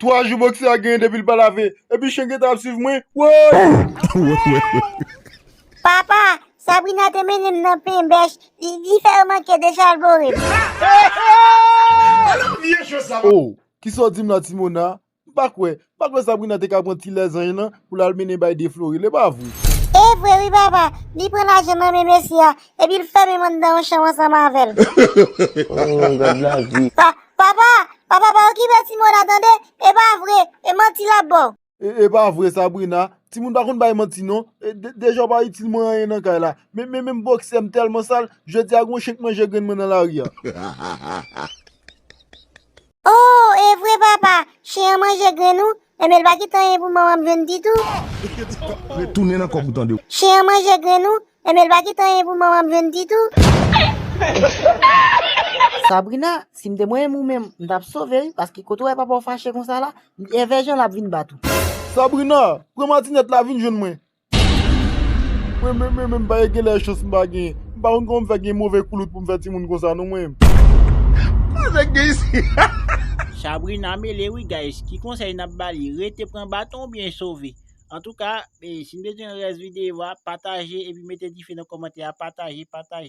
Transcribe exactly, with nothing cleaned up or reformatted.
Twa jou bòksè a genyen depi l pa lave. Epi chen gentan ap swiv mwen. Woy! Papa, Sabrina te mennen m nan pen bèch. Li, li fè yo manke dechalbore m. Oh, kisa w di m la, Timona? M pa kwè, m pa kwè Sabrina te ka pran ti lèzanj lan pou l al mennen bay defloril, e pa vre? E vre wi papa, li pran lajan nan men mesye a, epi l fèmen m anndan yon chanm ansanm avè l. Oh, gad lavi. Pa, papa, papa pa okipe Timona tande, e pa vre, e manti l ap ba w. E, e pa vre Sabrina, timoun pa konn bay manti non, e, de, deja w pa itil mwen anyen nan kay la, men, men menm bòksè m tèlman sal, jodi a gon chen k manje grenn mwen nan lari a. Oh, e vre papa, chen an manje grenn ou, enben l pa kite anyen pou manman m jwenn ditou. Retounen nan kòb ou tande. Chen an manje grenn ou, enben l pa kite anyen pou manman m jwenn ditou. Sabrina, si m te mwen menm ou menm, m t ap sove wi, paske kote w wè papa w fache konsa la, e vèjan l ap vin bat ou. Sabrina, pran matinèt la vin jwenn mwen. Mwen menm, mwen menm, pa gen lè chans m pa genyen. M pa konn kòman m fè gen move koulout pou m fè timoun konsa non mwen menm. Nèg gen isi. Sabrina mele wi guys, ki konsèy n ap ba li, rete pran baton oubyen sove? Antouka, eh, si n bezwen rès videyo a, pataje epi mete dife nan kòmantè a, pataje, pataje.